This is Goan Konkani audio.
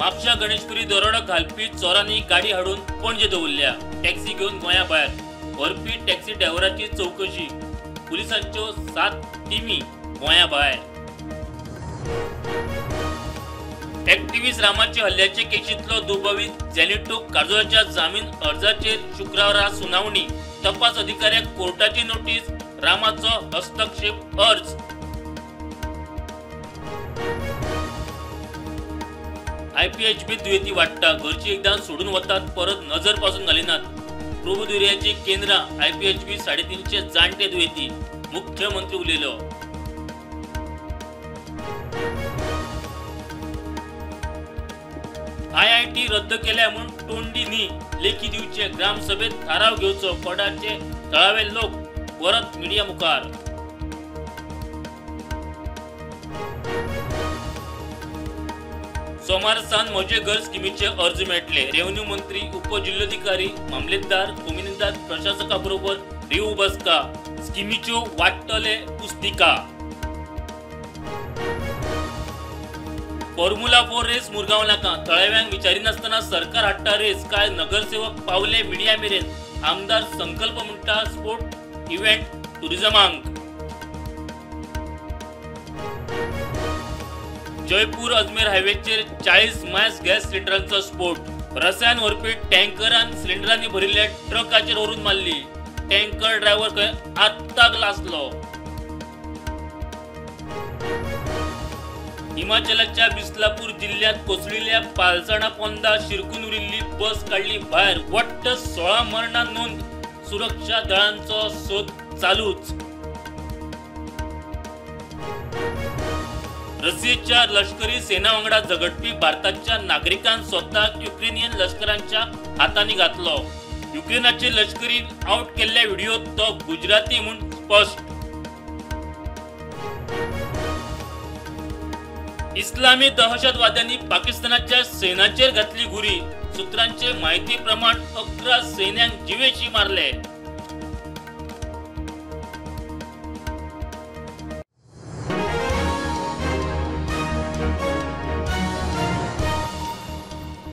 म्हापशा गणेशपुरी दरोडो घालपी चोरांनी गाडी हाडून पणजे दवरल्या. टॅक्सी घेवन गोंया भायर व्हरपी टॅक्सी ड्रायव्हराची चवकशी. पुलिसांच्यो 7 टिमी गोंया भायर. एक्टिव्हिस्ट रामाचे हल्ल्याचे केशींतलो दुबावीत जेनिटो कार्दोजाच्या जामीन अर्जाचेर शुक्रारा सुनावणी. तपास अधिकाऱ्याक कोर्टाची नोटीस. रामाचो हस्तक्षेप अर्ज. आयपीएचबी दुयेंती वाडटा. घरची एकदां सोडून वतात, परत नजर पासून घालिनात. प्रभुदुर्याची केंद्रां आयपीएचबी 350 जाणटे दुयेंती. मुख्यमंत्री उलयलो. आयआयटी रद्द केल्या म्हूण तोंडी न्ही लेखी दिवचे. ग्रामसभेत थाराव घेवचो. पडाचे थळावे लोक परत मिडिया मुखार. सोमार सावन म्हजें घर स्किमीचे अर्ज मेळटले. रेव्हेन्यू मंत्री, उपजिल्होधिकारी, मामलेदार, कोमुनिदाद प्रशासका बरोबर रिव्ह बसका. स्किमीच्यो वाडटले पुस्तिका. फॉर्म्युला 4 रेस मुरगांव नाका. थळाव्यांक विचारिनासतना सरकार हाडटा रेस. काल नगरसेवक पावले मिडिया मेरेन. आमदार संकल्प म्हणटा स्पोर्ट इव्हेंट टुरिझमांक. जयपूर अजमेर हायवेचेर 40 मायल्स गॅस सिलिंडरांचो स्फोट. रसायन व्हरपी टँकरान सिलिंडरांनी भरिल्ल्या ट्रकाचेर व्हरून मारली. टँकर ड्रायव्हर खंय आत्ताक लासलो. हिमाचलाच्या बिस्लापूर जिल्ह्यात कोसळिल्ल्या पालसणा पोंदा शिरकून उरिल्ली बस काडली भायर. वट्ट 16 मरणां नोंद. सुरक्षा दळांचो सोद चालूच. रशियेच्या लष्करी सेना वांगडा झगडपी भारताच्या नागरिकान स्वताक युक्रेनियन लष्करांच्या हातांनी घातलो. युक्रेनाचे लष्करी आउट केल्ल्या व्हिडिओत तो गुजराती म्हूण स्पष्ट. इस्लामी दहशतवाद्यांनी पाकिस्तानाच्या सेनाचेर घातली घुरी. सूत्रांचे माहिती प्रमाण 11 सैन्यांक जिवेशी मारले.